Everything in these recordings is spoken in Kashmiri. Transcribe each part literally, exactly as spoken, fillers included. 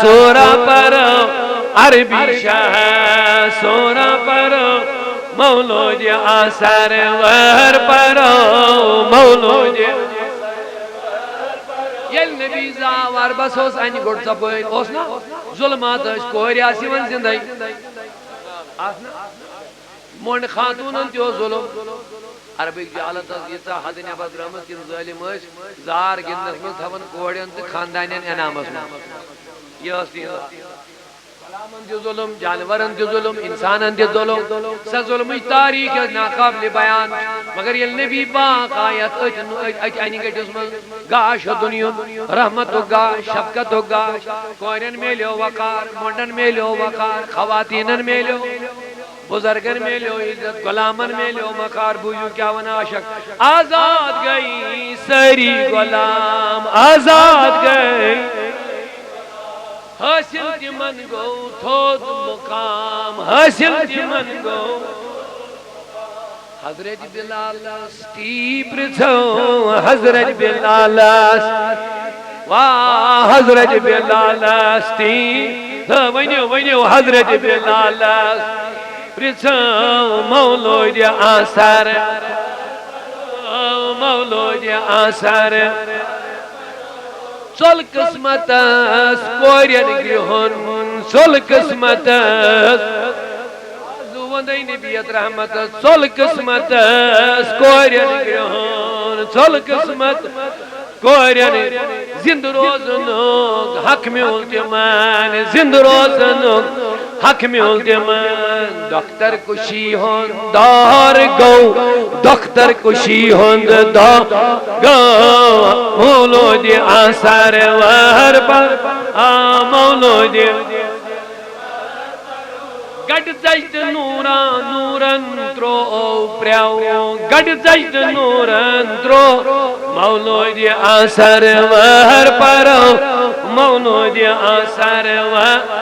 سورہ پرو، عربی شاہ سورہ پرو، مولود آسر ور پرو، مولود۔ ییٚلہِ نبی زاو عربس اوس، انہِ گوٚٹ ژۄپٲرۍ اوس نا، ظلمات ٲسۍ، کورِ آسہٕ یِوان زندے۔ آسہٕ نا؟ مۄنڈ خاتوٗنن تہِ اوس ظُلُم۔ عربٕکۍ جہالت ٲس ییٖژاہ حدٕ نٮ۪بر درٛامٕژ، تِم ظٲلِم ٲسۍ زار گِنٛدنس منٛز تھاوان کورٮ۪ن تہٕ خاندانٮ۪ن انعامس منٛز۔ یہِ ٲس تِہنٛز۔ غلامن تہِ ظُلُم، جانورن تہِ ظُلُم، انسانن تہِ ظُلُم۔ سۄ ظُلمٕچ تاریخ یۄس ناقابلِ بیان۔ مگر ییٚلہِ نبی پاک آے یتھ أتھۍ نو-، أتھۍ، أتھۍ انہِ گٔٹِس منٛز، گاش ہیوٚتُن یُن، رحمتُک گاش، شفقتُک گاش، کورٮ۪ن میلیو وقار، مۄنڈن میلیو وقار، خواتیٖنن میلیو، بزرگن میلیو عزت، غلامن میلیو مقار۔ بوٗزِو کیٛاہ ونان عاشق، آزاد گٔے سٲری غلام، آزاد گٔے۔ حٲصِل تِمن گوٚو تھوٚد مُقام، حٲصِل تِمن گوٚو۔ حضرت بلالس تی پرژھو، حضرت بلالس، واہ، حضرت بلالس تی، تہٕ ؤنِو، ؤنِو، حضرت بلالس پرژھو، مولود آسر، مولود آسر۔ ژوٚل قسمتس کورٮ۪ن گرٛہُن، ژوٚل قسمتس۔ آز وندے نبیت رحمتس، ژوٚل قسمتس کورٮ۪ن گرٛہُن، ژوٚل قسمت کورٮ۪ن۔ زندٕ روزنُک حق میول تِمن، زندٕ روزنُک حق میول تِمن۔ دۄکھ دۄختر کشی ہُنٛد دور گوٚو، دۄختر کشی ہُنٛد دور گوٚو، مولود آسر ور پر آ مولود۔ گڑ ژج تہٕ نورا نورن ترو پریو، گڑ ژج تہٕ نورن ترو، مولود آسر ور پرو، مولود آسر ور۔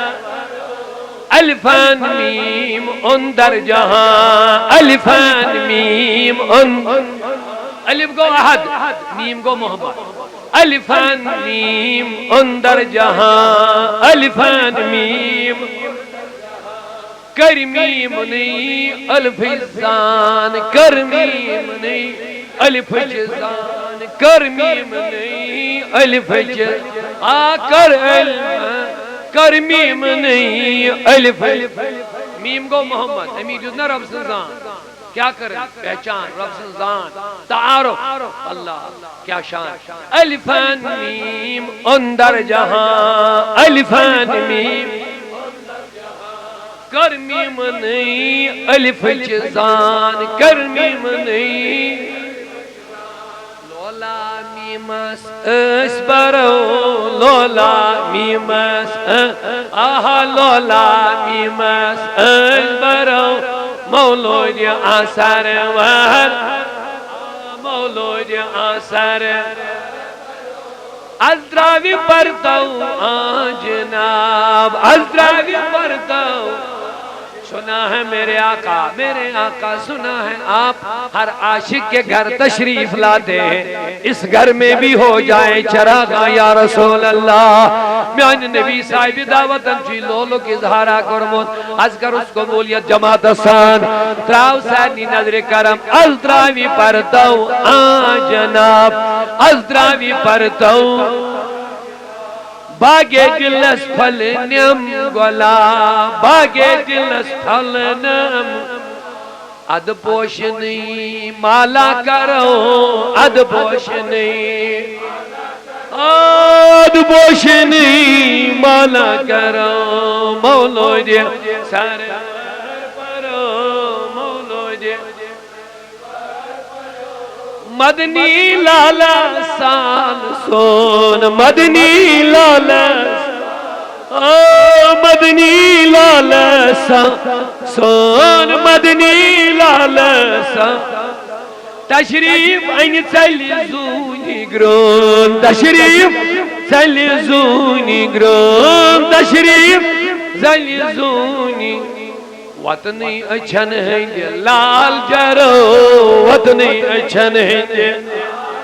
الف میم اندر جہاں، الف میم ان، الف گو احد، میم گو محمد۔ الف میم اندر جہاں، الف میم۔ کر میم نئی الف زان، کر میم نئی الف زان، کر میم نئی الف آ کر الف۔ کر میم نئی الف۔ میم گو محمد، امی دیُت نا رب سٕنٛز زان۔ کیا کر پہچان رب سٕنٛز زان، تعارف اللہ کیا شان۔ الف میم اندر جہاں، الف میم۔ کر میم نئی الف چہ زان، کر میم نئی۔ لولا میمس أسۍ برو، لولا میمس، آہا، لولا میمس أسۍ برو، مولود آسر ور، مولود آسر۔ از تراوی پرتو آ جناب، از تراوی پرتو۔ سنا ہے میرے آقا، میرے آقا، سنا ہے آپ ہر عاشق کے گھر تشریف لاتے ہیں، اس گھر میں بھی ہو جائے چراغاں یا رسول اللہ۔ میانہِ نبی صاحب دعوتن چھُ لولُک اظہارا کوٚرمُت۔ از کر اس قبولیت جماعت سان۔ تراو سارنی نظر کرم، از تراوی پرتو آ جناب، از تراوی پرتو۔ باغے دلس پھل نیم گلا، باغے دلس پھل نیم۔ اد پوشنی مالا کرو، اد پوشنی، اد پوشنی مالا کرو، مولود سر پرو، مولود۔ مدنی لالا سان سون، مدنی لالا، او مدنی لالا سان سون، مدنی لالا سان۔ تشریف انہِ ژلہِ زوٗنہِ گرٛون، تشریف ژلہِ زوٗنہِ گرٛون، تشریف ژلہِ زوٗنہِ۔ وطنٕے أچھن ہٕنٛدِ لال جرو، وطنٕے أچھن ہٕنٛدِ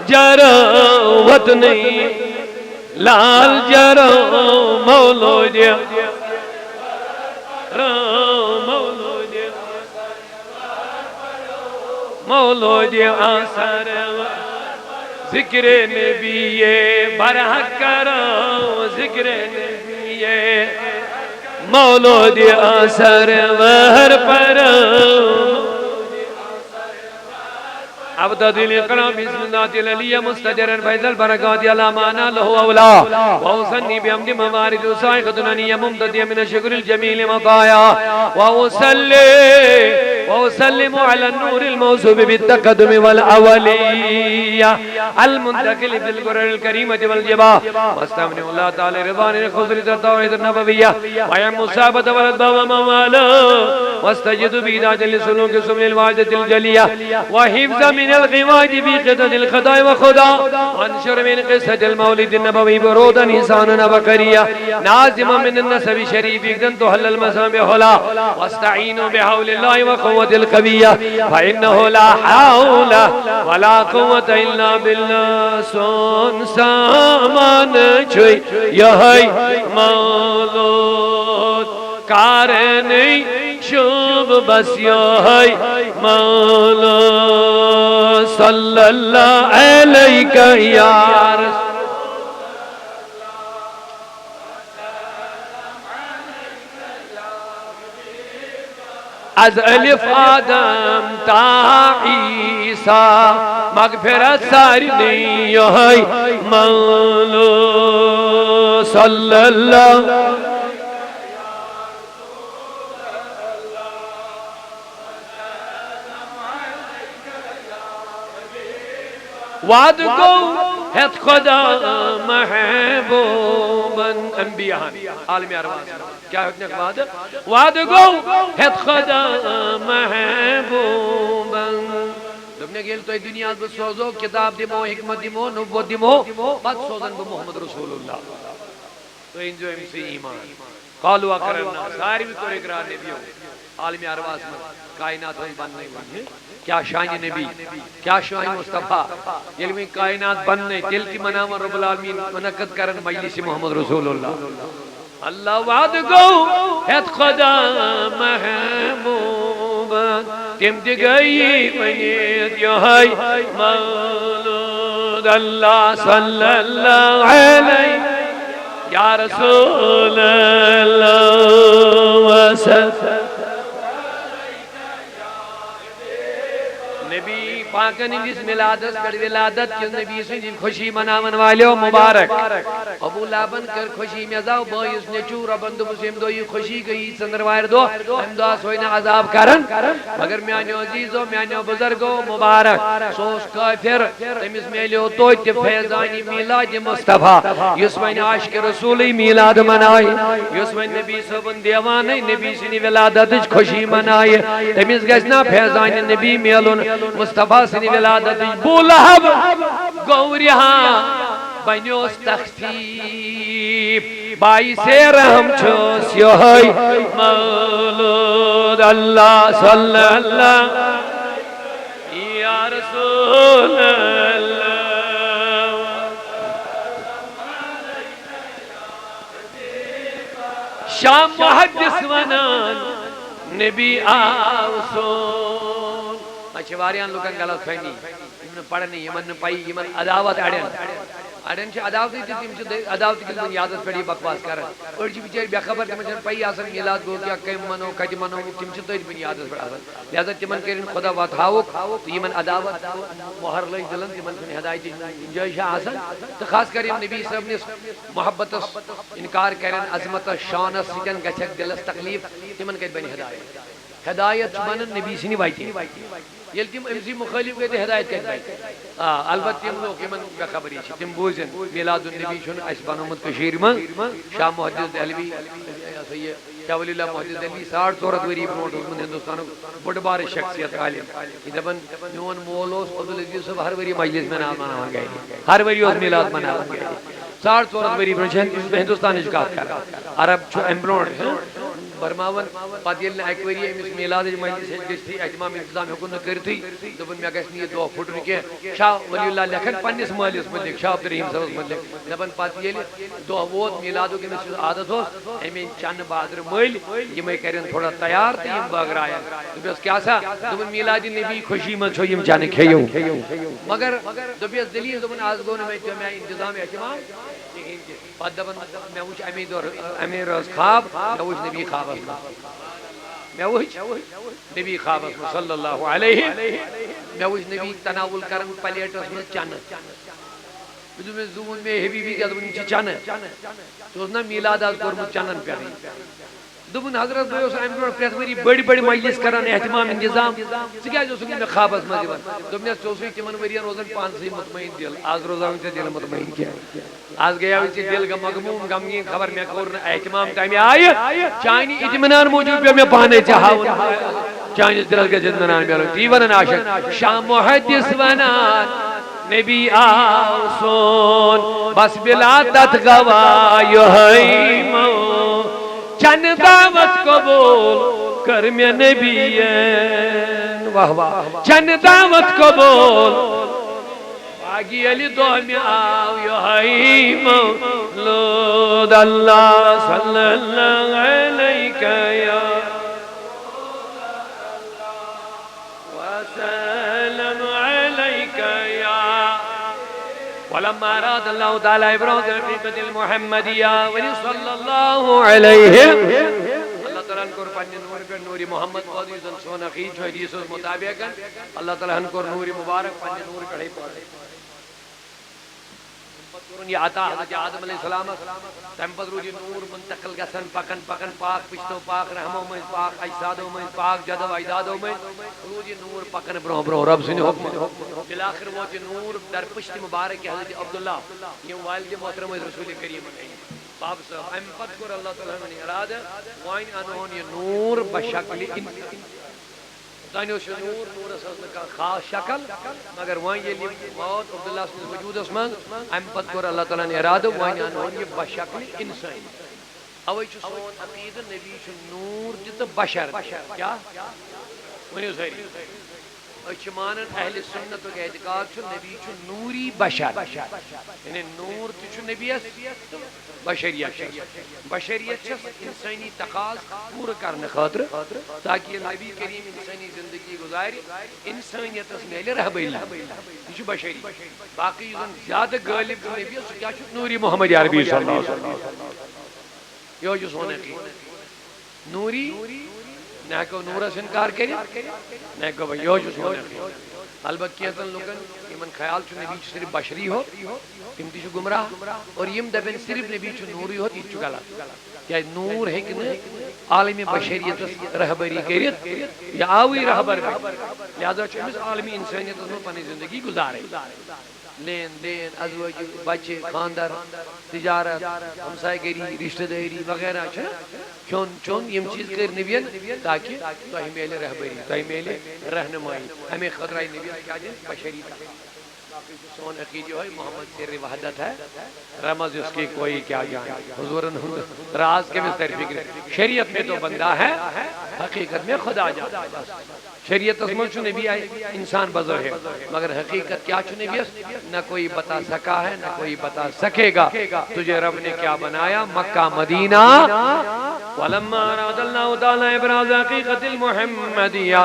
جرو، وطنٕے لال جرو، مو مولود، مولود، مولود اثر، ذکر نبی برحق کرو، ذکر نبی مولود اثر وہر پر. أبتدئ الإقراء بسم الله العلي مستدرا فيض البركات على ما ناله أولى، وأثني بحمد موارد سائغة عني ممتديا من الشكر الجميل مطايا، وأصلي وأسلم على النور الموصوف بالتقدم والأولية المنتقل في الغرر الكريمة والجباه، واستمنع الله تعالى رضوان الخضر التوحيد النبوية، ويعم الصحابة والأتباع ومن والاه، واستجد بإيداد لسلوك سبل الوحدة الجلية، وحفظ من الغواية في قصة الخطأ وخدع، وانشر من قصة المولد النبوي برودا حصانا عبقريا، ناظما من النسب الشريف عقدا تحلى المسام بحلى، واستعينوا بحول الله وقوة القوية، فإنه لا حول ولا قوة إلا بالله. سون سامان چھُے یہے مولود، کارنٕے چھُ بس یہے مولود. صلی اللہ علیک یا رسول. از الف آدم تا عیسیٰ، مغفرت سارنٕے یہے مولود. صلی اللہ. وعدٕ گوٚو ہٮ۪تھ خۄدا محبوٗبن انبیاہن عالمِ ارواحس منٛز۔ کیٛاہ ہیوٚتنکھ وعدٕ؟ وعدٕ گوٚو ہٮ۪تھ خۄدا محبوٗبن۔ دوٚپنکھ، ییٚلہِ تۄہہِ دُنیاہس بہٕ سوزو، کِتاب دِمو، حکمت دِمو، نبوت دِمو، پتہٕ سوزن بہٕ محمد رسول اللہ۔ تُہۍ أنۍزیو أمۍ سٕے ایمان۔ قالوا اقررنا، ساروی کوٚر اقرار نبیو عالمِ ارواحس منٛز، کائنات ہٕنٛز بننے وۄنۍ۔ کیٛاہ شانہِ نبی، کیٛاہ شانہِ مصطفیٰ۔ ییٚلہِ وۄنۍ کائنات بننے، تیٚلہِ تہِ مناوان رب العالمین، منعقد کران مجلس محمد رسول اللہ۔ اللہ وعدٕ گوٚو ہٮ۪تھ خۄدا محبوٗبن، تِم تہِ گٔیی ؤنِتھ یِہوٚے مولود اللہ صلی اللہ علیہ۔ یا رسول اللہ وسلم۔ نبی پاکن ہٕنٛدِس میلادس پٮ۪ٹھ، ولادت کِس نبی سٕنٛدِ خوشی مناون والیو مبارک۔ ابو لہبن کٔر خوشی، مےٚ زاو بٲیِس نیٚچوٗ۔ رۄبن دوٚپُس، ییٚمہِ دۄہ یہِ خوشی گٔیی ژٔنٛدٕروارِ دۄہ، اَمہِ دۄہ آسو نہٕ عذاب کران۔ مگر میانیو عزیزو، میانیو بُزرگو، مبارک، سُہ اوس کٲفِر، تٔمِس میلیو توتہِ فیضانِ میلادِ مصطفیٰ، یُس وۄنۍ عاشقِ رسولٕے میلاد منایہِ، یُس وۄنۍ نبی صٲبُن دیوانَے نبی سٕنٛدِ ولادتٕچ خوشی منایہِ، تٔمِس گژھِ نا فیضانِ نبی میلُن مصطفیٰ سٕنٛدِ ولادتٕچ؟ ابو لہب گوٚو رِہا، بنیوس تخفیف، باعثِ رحم چھُس یِہوٚے مولود اللہ صلی اللہ۔ یا رسول اللہ۔ شاہ محدث ونان، نبی آو سون۔ اَتہِ چھِ واریاہن لُکن غلط فہمی، یِم نہٕ پرنٕے، یِمن نہٕ پَیی، یِمن عداوت اَڑٮ۪ن۔ اَڑٮ۪ن چھِ عداوتٕے تہِ، تِم چھِ دٔ-، عداوتہٕ کِس بُنیادس پٮ۪ٹھ یہِ بکواس کران۔ أڑۍ چھِ بِچٲرۍ بے خبر، تِمن چھَنہٕ پَیی آسان میٖلاد گوٚو کیٛاہ، کٔمۍ منوو، کَتہِ منوو، تِم چھِ تٔتھۍ بُنیادس پٮ۪ٹھ آسان۔ لہذا تِمن کٔرِن خۄدا وۄتھاوُکھ تہٕ یِمن عداوت مۄہر لٲگۍ دِلن، تِمن چھُنہٕ ہدایتٕچ گُنجٲیِش آسان۔ تہٕ خاص کر یِم نبی صٲبنِس محبتس انکار کرن، عظمتس، شانس سۭتۍ گژھٮ۪کھ دِلس تکلیف، تِمن کتہِ بنہِ ہدایت؟ ہدایت چھُ بنان نبی سٕنٛدِ وتہِ۔ ییٚلہِ تِم أمۍ سٕے مُخٲلِف گٔے تہٕ ہدایت کتہِ بنہِ؟ آ، البتہ تِم لوٗکھ یِمن بے خبری چھِ، تِم بوٗزِن میلاد النبی چھُنہٕ اَسہِ بنومُت کٔشیٖرِ منٛز۔ شاہ محدث دہلوی، یہِ ہسا یہِ شاہ ولی اللہ محدث دہلوی ساڑ ژور ہتھ ؤری برونٛٹھ اوسمُت ہندوستانُک بٔڑ بارٕ شخصیت عالم۔ یہِ دپان، میون مول اوس عبدالعزیز صٲب ہر ؤری مجلس مناوان گرِ، ہر ؤری اوس میلاد مناوان گرِ۔ ساڑ ژور ہتھ ؤری برونٛٹھ چھِ ہند-، ہندوستانٕچ کتھ کران، عرب چھُ امہِ برونٛٹھ۔ فرماوان، پتہٕ ییٚلہِ نہٕ اَکہِ ؤریہِ أمِس میٖلادٕچ مجلس ہیٚچ گٔژھتھٕے، اہتمام انتظام ہیوٚکُن نہٕ کٔرِتھٕے، دوٚپُن، مےٚ گژھِ نہٕ یہِ دۄہ پھُٹرُن کینٛہہ۔ شاہ ولی اللہ لیکھان پننِس مٲلِس مُتعلِق، شاہ عبدالرحیٖم صٲبَس مُتعلِق، دَپان، پتہٕ ییٚلہِ دۄہ ووت میٖلادُک، أمِس یُس عادت اوس، أمۍ أنۍ چنہٕ بازرٕ مٔلۍ، یِمَے کَرن تھوڑا تیار تہٕ یِم بٲگراون۔ دوٚپمَس، کیٛاہ سا؟ دوٚپُن، میٖلادِ نبی خوشی منٛز چھو یِم چنہٕ کھیٚیِو۔ مگر دوٚپیَس دٔلیٖل، دوٚپُن، آز گوٚو نہٕ مےٚ جمعہ انتظام اہتمام کِہیٖنۍ تہِ۔ پتہٕ دپان، مےٚ وُچھ اَمے دۄہ، اَمے رٲژ خواب، مےٚ وُچھ نبی خوابس منٛز۔ مےٚ وُچھ نبی خوابس منٛز صلی اللہ علیہ۔ مےٚ وُچھ نبی تناول کران پلیٹس منٛز چنہٕ۔ مےٚ دوٚپ، مےٚ زوٗن مےٚ حبیبی کیٛاہ دوٚپُن، یِم چھِ چنہٕ۔ ژےٚ اوس نا میٖلاد آز کوٚرمُت چنن پٮ۪ٹھٕے؟ دوٚپُن، حضرت، بہٕ اوسُس اَمہِ برونٛٹھ پرٛٮ۪تھ ؤری بٔڑۍ بٔڑۍ مجلس کران، اہتمام انتظام، ژٕ کیٛازِ اوسُکھ نہٕ مےٚ خوابس منٛز یِوان؟ دوٚپنس، ژےٚ اوسُے تِمن ؤرین روزان پانسٕے مطمعین دِل، آز روزان ژےٚ دِل مطمعین کینٛہہ۔ آز گٔیاو ژےٚ دِل غم-، مغموم، غمگیٖن، خبر مےٚ کوٚر نہٕ اہتمام تَمہِ آیہِ۔ چانہِ اطمینان موٗجوٗب پیوٚو مےٚ پانَے ژےٚ ہاوُن۔ چٲنِس دِلَس گژھِ اطمینان میلُن۔ تی وَنان عاشق، شاہ محدث وَنان، نبی آو سون، بس بلا تَتھ گواہ یِہوٚے مو۔ چنہٕ دعوت قبول کٔر مےٚ نبیَن۔ واہ واہ۔ چنہٕ دعوت قبول۔ باقی ییٚلہِ دۄہ مےٚ آو یِہوٚے مولود، اللہ صلی اللہ علیہ یا وسلم علیہ یا۔ ولما اراد اللہ تعالی ابراز حقیقت المحمدیہ، ؤنِو صلی اللہ علیہ۔ اللہ تعالیٰ ہن کوٚر پننہِ نوٗرٕ پٮ۪ٹھ نوٗرِ محمد پٲدٕ، یُس زن سون عقیٖد چھُ حدیثس مطابق۔ اللہ تعالیٰ ہن کوٚر نوٗرِ مبارک پننہِ نوٗرٕ پٮ۪ٹھے پٲدٕ۔ تَمہِ پتہٕ کوٚرُن یہِ عطا حضرت آدم علیہ السلامس۔ تَمہِ پتہٕ روٗد یہِ نوٗر منتقل گژھان، پکان پکان، پاک پشتو، پاک رحمو مٔنٛزۍ، پاک اجسادو مٔنٛزۍ، پاک جدو اجدادو مٔنٛزۍ۔ روٗد یہِ نوٗر پکان برونٛہہ برونٛہہ رۄب سٕنٛدِ حُکمہٕ۔ بالآخر ووت یہِ نوٗر درپشتِ مبارک حضرت عبداللہ، یِم والدِ محترم ٲسۍ رسول کریٖمن ہٕنٛدۍ بابہٕ صٲب۔ اَمہِ پتہٕ کوٚر اللہ تعالیٰ ہن وۄنۍ ارادٕ، وۄنۍ انہون یہِ نوٗر بشکلِ انسان۔ اوٚتانۍ اوس یہِ نوٗر، نوٗرس ٲس نہٕ کانٛہہ خاص شکل، مگر وۄنۍ ییٚلہِ یہِ ووت عبداللہ سٕنٛدِس وجوٗدس منٛز، اَمہِ پتہٕ کوٚر اللہ تعالیٰ ہن ارادٕ، وۄنۍ انہون یہِ بشکلِ انسٲنی۔ اوے چھُ سون عقیٖدٕ، نبی چھُ نوٗر تہِ تہٕ بشر تہِ۔ کیٛاہ؟ ؤنِو سٲری۔ أسۍ چھِ مانان، اہلِ سُنتُک اعتقاد چھُ، نبی چھُ نوٗری بشر۔ یعنی نوٗر تہِ چھُ نبیَس، بشریت چھس۔ بشریت چھس انسٲنی تقاض پوٗرٕ کرنہٕ خٲطرٕ، تاکہ ییٚلہِ نبی کریم انسٲنی زندگی گُزارِ، انسٲنیتس میلہِ رہبری۔ یہِ چھُ بشری۔ باقٕے یُس زن زیادٕ غٲلب چھُ نبیَس، سُہ کیٛاہ چھُ؟ نوٗرِ محمد عربی صلی اللہ علیہ وسلم۔ یہِ حظ چھُ سون عقیٖدٕ۔ نوٗری، نہ ہٮ۪کو نوٗرس انکار کٔرِتھ، نہ ہٮ۪کو ؤنِتھ، یِہوٚے چھُ سون عقیٖدٕ۔ البتہ کینٛژن لُکن، یِمن خیال چھُ نبی چھُ صرف بشری ہوت، تِم تہِ چھِ گمراہ، اور یِم دپن صرف نبی چھُ نوٗرٕے ہوت، یہِ تہِ چھُ غلط۔ کیازِ نوٗر ہیٚکہِ نہٕ عالمِ بشریتس رہبری کٔرِتھ، یہِ آوٕے رہبر بنہِ، لہذا چھُ أمِس عالمِ انسٲنیتس منٛز پنٕنۍ زندگی گُزارٕنۍ۔ لین دین، ازواجی، بچہِ، خاندر، تجارت، ہمسایہ گری، رشتہ دٲری وغیرہ چھُنہ، کھیوٚن چیوٚن، یِم چیٖز کٔرۍ نبیَن تاکہ تۄہہِ میلہِ رہبری، تۄہہِ میلہِ رہنمٲیی۔ اَمے خٲطرٕ آیہِ نبیَن کیٛاہ دِنہٕ؟ بشری تقاضہٕ۔ باقٕے چھُ سون عقیٖدٕ یِہوٚے، محمد سر وحدت ہے، رمز اس کی کوئی کیا جان۔ حضوٗرن ہُنٛد راز کٔمِس ترِ فِکرِ؟ شریعت میں تو بندہ ہے، حقیقت میں خدا جان۔ بس۔ شریعتس منٛز چھُ نبی انسان بظٲہر، مگر حقیقت کیا چھُ نبیس؟ نہ کوئی بتا سکا ہے، نہ کوئی بتا سکے گا۔ تجھے رب نے کیا بنایا مکہ مدینہ؟ ولما اراد اللہ تعالی ابراز حقیقت المحمدیہ،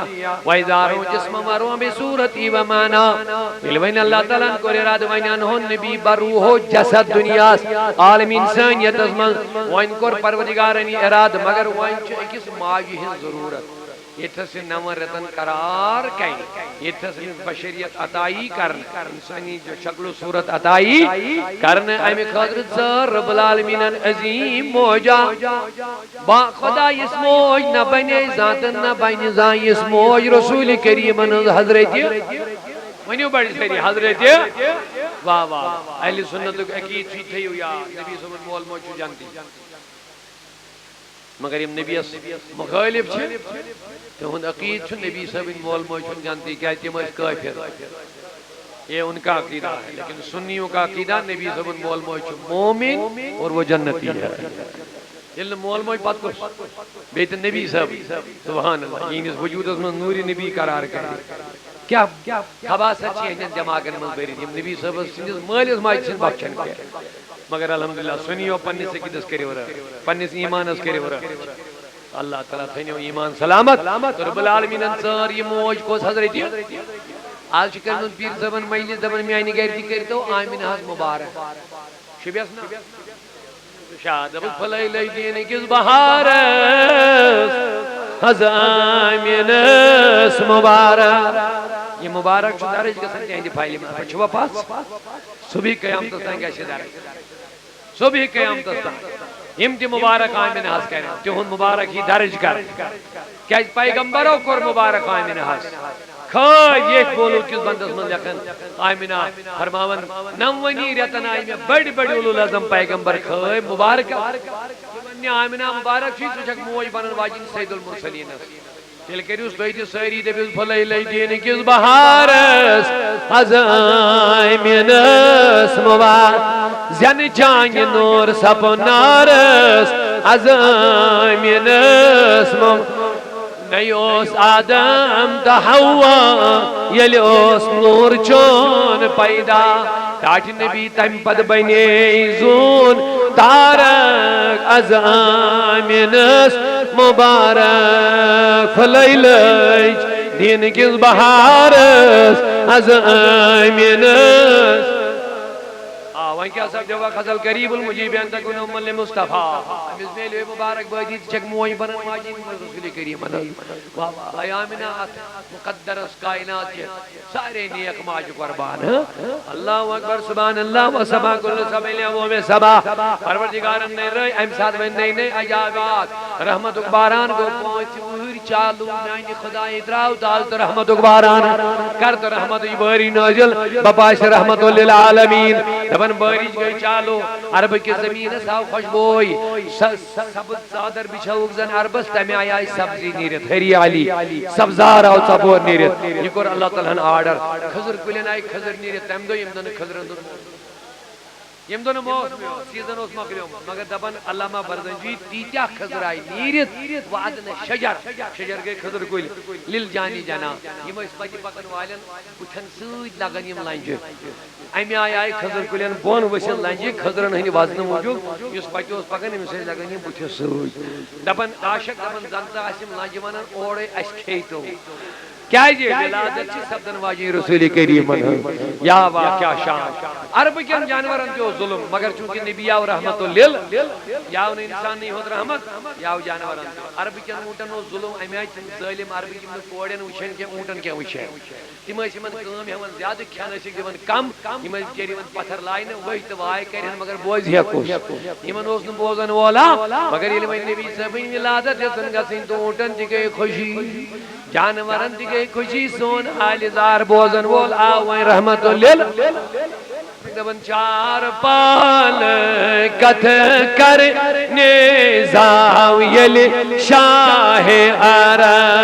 واظہارہ جسم و روح بصورتی و معنی۔ ییٚلہِ وۄنۍ اللہ تعالیٰ ہن کوٚر ارادٕ، وۄنۍ انہون نبی بروح و جسد دنیاہس، عالم انسانیتس منٛز۔ وۄنۍ کوٚر پروردگارن یہِ ارادٕ، مگر وۄنۍ چھِ أکِس ماجہِ ہٕنٛز ضروٗرت۔ ییٚتہِ تھس یہِ نون رٮ۪تن قرار کَرِ، ییٚتہِ تھس أمِس بشریت عطایی کرنہٕ، انسٲنی جو شکل و صورت عطایی کرنہٕ، اَمہِ خٲطرٕ ژٲر رب العالمینن عظیم معجزہ۔ با خدا یِژھ موج نہ بنے زانٛہہ تہٕ نہ بنہِ زانٛہہ یِژھ موج رسول کریمن ہٕنٛز حضرت۔ ؤنِو بڑِ سٲری حضرت۔ واہ واہ، اہل سنتُک عقیٖدٕ چھُ، یہِ تھٲیِو یاد، نبی صٲبُن مول موج چھُ جنتی۔ مگر یِم نبیَس مُخٲلِف چھِ، تِہُنٛد عقیٖدٕ چھُ نبی صٲبٕنۍ مول موج چھُنہٕ جنتی، کیٛازِ تِم ٲسۍ کٲفِر۔ یہ ان کا عقیدہ ہے، لیکن سنیوں کا عقیدہ نبی صٲبُن مول موج چھُ مومن اور وہ جنتی ہے۔ ییٚلہِ نہٕ مول موج پتہٕ کُس؟ بیٚیہِ تہِ نبی صٲب، سبحان اللہ، یِہنٛدِس وجوٗدس منٛز نوٗرِ نبی قرار کرِ۔ کیٛاہ خباثت چھِ یِہنٛدٮ۪ن دٮ۪ماغن منٛز بٔرِتھ، یِم نبی صٲبس سٕنٛدِس مٲلِس ماجہِ سٕنٛدۍ بخشن پٮ۪ٹھ۔ مگر الحمدللہ، سُنیو پننِس عقیدس کٔرِو رٲچھ، پننِس ایمانس کٔرِو رٲچھ۔ اللہ تعالیٰ تھٲینو ایمان سلامت۔ تہٕ رب العالمینن ژٲر یہِ موج کۄس حضرت؟ آز چھِ کٔرمٕژ پیٖر صٲبن مجلس، دپان میانہِ گرِ تہِ کٔرۍتو آمنہ حظ مبارک۔ شوٗبیس نا؟ شاد پھلے لے دین کس بہارس، حض آمینس مبارک۔ یہ مبارک چھُ درج گژھان تہنٛدِ فایلہِ منٛز۔ پتہٕ چھُوا پس؟ صبح قیامتس تام گژھِ درج۔ صبح قیامتس تام۔ یِم تہِ مبارک آمنہ حظ کرن، تِہُنٛد مبارک یی درج کرنہٕ۔ کیازِ پیغمبرو کوٚر مبارک آمنہ حظ۔ کھٲج ییٚتھۍ بولو کِس بندس منٛز لیکھان آمنہ فرماوان، نمونی رٮ۪تن آیہِ مےٚ بٔڑۍ بٔڑۍ اولو العزم پیغمبر کھٲج مبارک۔ وننہِ آمنہ مبارک چھُے، ژٕ چھکھ موج بنن واجِنۍ سید المرسلینس۔ تیٚلہِ کٔرِوس تُہۍ تہِ سٲری، دٔپِوس پھلے لے دین کِس بہارس، از آمنس مبارک۔ زینہٕ چانہِ نور سپنارس، از آمنس مبارک۔ نَے اوس آدم تہٕ حوا، ییٚلہِ اوس نوٗر چون پیدا۔ ٹاٹھۍ نبی تَمہِ پتہٕ بنے زوٗن تارک، از آمنس مبارک۔ پھلے لٔج دیٖن کِس بہارس، از آمنس۔ آ، وۄنۍ کیٛاہ سپدیو وۄنۍ غزل قریب المجیب ان تکون اماً لمصطفیٰ؟ أمِس میلیو مبارک بٲدی تہِ چھکھ موج بنن واجِنۍ رسول کریٖمن ہٕنٛز۔ واہ واہ، اے آمنہ، اتھ مقدرس کائنات چہِ سارے نیک ماجہِ قربان، ہاں؟ اللہ اکبر، سبحان اللہ، و سبا کل سبیل و میں سبا۔ پروردگارن نے رٲے امہِ ساتہٕ وۄنۍ نٔے نٔے عجائبات۔ رحمتُک باران گوٚو پانٛژِ وُہٕرۍ چالو، میانہِ خدایہِ ترٛاو تاز تہٕ رحمتُک باران۔ کر تہٕ رحمتٕچ بٲری نٲزِل، بہٕ پاشہِ رحمت للعالمین۔ دپان بٲرِش گٔے چالو، عربہٕ کِس زمیٖنس آو خوشبوے۔ س-، سبز ژادر بچھٲوٕکھ زن عربس، تمہِ آیہِ آیہِ سبزی نیٖرِتھ، ہریالی، سبزار آو ژۄپور نیٖرِتھ۔ یہِ کوٚر اللہ تعالیٰ ہن آرڈر۔ خضر کُلٮ۪ن آیہِ خضر نیٖرِتھ، تمہِ دۄہ ییٚمہِ دۄہ نہٕ خضرن دُن، ییٚمہِ دۄہ نہٕ موسمٕے اوس، سیٖزن اوس مۄکلیومُت، مگر دپان علامہ برزنجوی، تیٖتیٛاہ خضر آیہِ نیٖرِتھ، وعدن شجر، شجر گٔے خضر کُلۍ، لِل جانی جنا، یِم ٲسۍ پتہِ پکن والٮ۪ن بُتھٮ۪ن سۭتۍ لگان یِم لنجہِ۔ امہِ آیہِ آیہِ خضر کُلٮ۪ن بۄن ؤسِتھ لنجہِ، خضرن ہٕنٛدِ وزنہٕ موٗجوٗب، یُس پتہِ اوس پکان، أمِس ٲسۍ لگان یِم بُتھِس سۭتۍ۔ دپان عاشق دپان زن تہٕ آسہِ یِم لنجہِ ونان اورے اسہِ کھیٚیتو۔ کیازِ؟ ولادت چھِ سپدن واجیٚنۍ رسول کریٖمن ہٕنٛز۔ یا واہ کیٛاہ شان۔ عربہٕ کٮ۪ن جانورن تہِ اوس ظلم، مگر چونکہ نبی آو رحمت لِل، یہِ آو نہٕ انساننٕے ہوت رحمت، یہِ آو جانورن تہِ۔ عربہٕ کٮ۪ن اوٗنٹن اوس ظلم، امہِ آیہِ تِم ظٲلم عربہٕ یِم نہٕ کورٮ۪ن وٕچھن کینٛہہ، اوٗنٹن کینٛہہ وٕچھن۔ تِم ٲسۍ یِمن کٲم ہٮ۪وان زیادٕ، کھٮ۪ن ٲسِکھ دِوان کم، یِم ٲسۍ بِچٲرۍ یِوان پتھر لاینہٕ، ؤہۍ تہٕ واے کرِہن، مگر بوزِ ہا کُس؟ یِمن اوس نہٕ بوزن وولا، مگر ییٚلہِ وۄنۍ نبی صٲبٕنۍ ولادت یژھن گژھٕنۍ تہٕ اوٗنٹن تہِ گٔے خوشی، جانورن تہِ گٔے خوشی، سون آلہِ زار بوزن وول آو وۄنۍ رحمت لِل۔ دپان چار پال کتھ کرنے زاو ییٚلہِ شاہ عرب۔